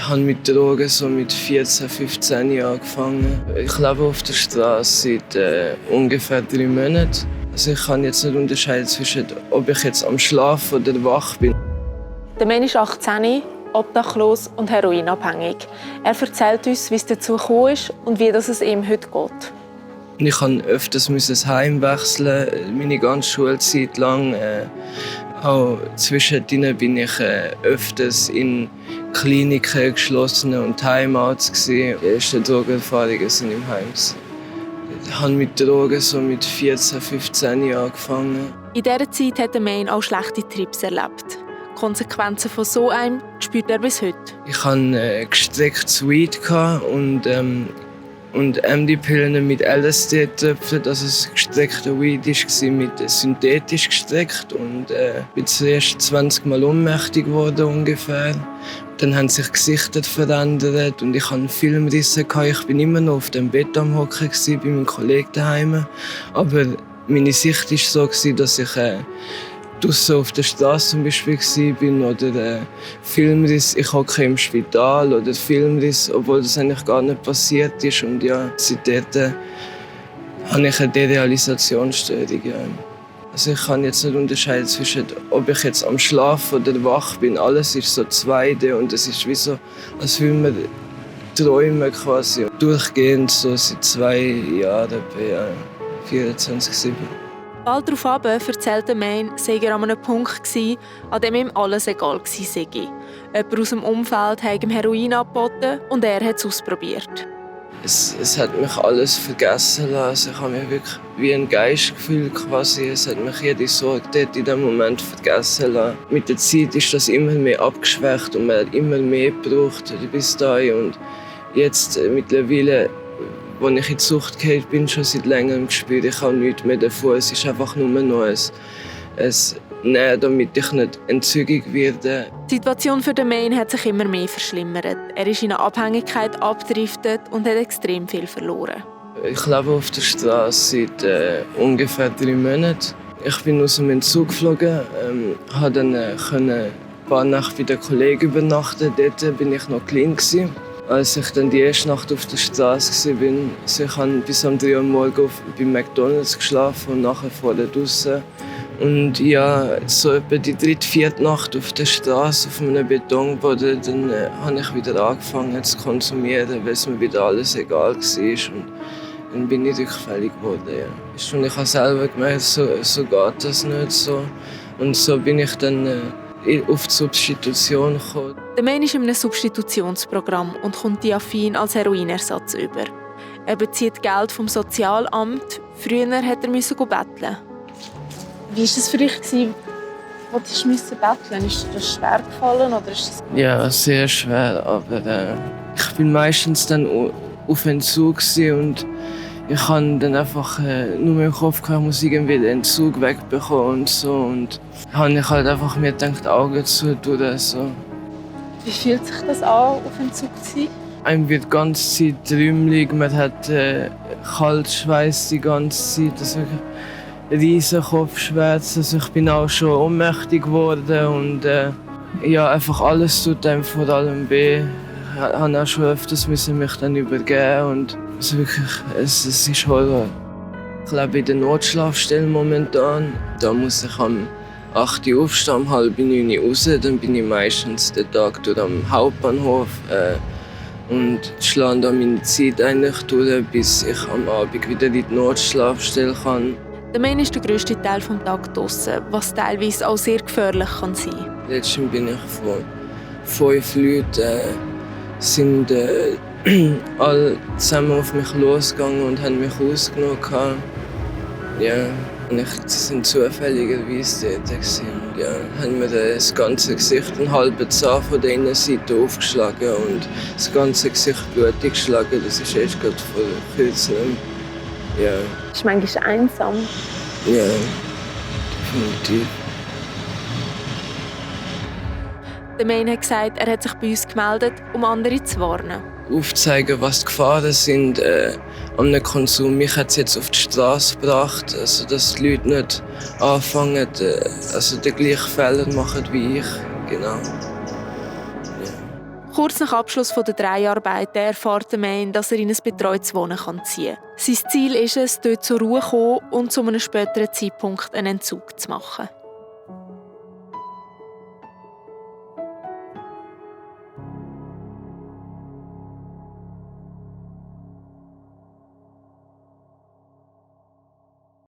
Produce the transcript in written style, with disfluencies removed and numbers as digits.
Ich habe mit Drogen so mit 14, 15 Jahren angefangen. Ich lebe auf der Straße seit ungefähr 3 Monaten. Also ich kann jetzt nicht unterscheiden zwischen, ob ich jetzt am Schlafen oder wach bin. Der Mann ist 18, obdachlos und heroinabhängig. Er erzählt uns, wie es dazu gekommen ist und wie es ihm heute geht. Ich musste öfters das Heim wechseln, meine ganze Schulzeit lang. Auch zwischendrin bin ich öfters in Kliniken, geschlossenen und Timeouts. Die ersten Drogenerfahrungen sind im Heim. Ich habe mit Drogen so mit 14, 15 Jahren angefangen. In dieser Zeit hat der Main auch schlechte Trips erlebt. Die Konsequenzen von so einem spürt er bis heute. Ich hatte gestrecktes Weed und MD-Pillen mit LSD-Töpfen. Also das gestreckte Weed war mit synthetisch gestreckt. Und bin zuerst 20 Mal ohnmächtig geworden ungefähr. Dann haben sich Gesichter verändert und ich hatte einen Filmriss. Ich war immer noch auf dem Bett am Hocken bei meinem Kollegen daheim. Aber meine Sicht war so, dass ich draussen auf der Straße zum Beispiel war oder Filmriss, ich hocke im Spital oder Filmriss, obwohl das eigentlich gar nicht passiert ist. Und ja, seitdem habe ich eine Derealisationsstörung. Ja. Also ich kann jetzt nicht unterscheiden zwischen, ob ich jetzt am Schlafen oder wach bin. Alles ist so 2D und es ist wie so, als würde man träumen quasi. Durchgehend so seit 2 Jahren, ja, 24/7. Bald darauf erzählte Main, sei er an einem Punkt gewesen, an dem ihm alles egal sei. Jemand aus dem Umfeld hat ihm Heroin angeboten und er hat es ausprobiert. Es hat mich alles vergessen lassen. Ich habe mich wirklich wie ein Geist gefühlt quasi. Es hat mich jede Sorge dort in dem Moment vergessen lassen. Mit der Zeit ist das immer mehr abgeschwächt und man hat immer mehr gebraucht bis dahin. Und jetzt mittlerweile, als ich in die Sucht gefallen bin, schon seit längerem gespürt, ich habe nichts mehr davon. Es ist einfach nur noch ein Nein, damit ich nicht entzügig werde. Die Situation für den Main hat sich immer mehr verschlimmert. Er ist in eine Abhängigkeit abgedriftet und hat extrem viel verloren. Ich lebe auf der Straße seit ungefähr 3 Monaten. Ich bin aus dem Entzug geflogen, konnte dann ein paar Nächte bei den Kollegen übernachten. Dort war ich noch clean. Als ich dann die erste Nacht auf der Straße war, also ich habe bis um 3 Uhr morgens bei McDonald's geschlafen und nachher vorne draußen. Und ja, so etwa die 3., 4. Nacht auf der Straße, auf einem Betonboden, dann habe ich wieder angefangen zu konsumieren, weil es mir wieder alles egal war. Und dann bin ich rückfällig geworden. Ja. Und ich habe selber gemerkt, so geht das nicht so. Und so bin ich dann auf die Substitution gekommen. Der Main ist in einem Substitutionsprogramm und kommt Diafin als Heroinersatz über. Er bezieht Geld vom Sozialamt. Früher musste er betteln. Wie war das für dich, als du betteln? Ist dir das schwer gefallen? Oder ist das ja, sehr schwer. Aber ich bin meistens dann auf Entzug und ich habe dann einfach nur im Kopf gehabt, ich muss irgendwie den Entzug wegbekommen und so. Und habe ich halt einfach mir gedacht, Augen zu tun. So. Wie fühlt sich das an, auf Entzug zu sein? Einem wird die ganze Zeit trümmelig, man hat Kaltschweiß die ganze Zeit. Also, riesen Kopfschmerzen. Also ich bin auch schon ohnmächtig geworden und ja, einfach alles tut einem vor allem weh. Ich habe auch schon öfters mich dann übergeben und also wirklich, es ist Horror. Ich lebe in der Notschlafstelle momentan. Da muss ich am 8 Uhr aufstehen, um 8:30 Uhr raus. Dann bin ich meistens den Tag durch am Hauptbahnhof und schlage da meine Zeit eigentlich durch, bis ich am Abend wieder in die Notschlafstelle kann. Der Main ist der grösste Teil des Tages draussen, was teilweise auch sehr gefährlich kann sein kann. Letztens bin ich von 5 Leuten sind alle zusammen auf mich losgegangen und haben mich ausgenommen. Ja, und sie sind zufälligerweise dort gewesen. Und ja, haben mir das ganze Gesicht, einen halben Zahn von der Innenseite aufgeschlagen und das ganze Gesicht blutig geschlagen. Das ist erst gerade vor kurzem. Ja. Ist manchmal einsam? Ja, definitiv. Der Main hat gesagt, er hat sich bei uns gemeldet, um andere zu warnen. Aufzeigen, was die Gefahren sind an einem Konsum. Mich hat es jetzt auf die Straße gebracht, also dass die Leute nicht anfangen, also den gleichen Fehler machen wie ich. Genau. Ja. Kurz nach Abschluss der Dreharbeiten erfährt Maine, dass er in ein betreutes Wohnen ziehen kann. Sein Ziel ist es, dort zur Ruhe zu kommen und zu einem späteren Zeitpunkt einen Entzug zu machen.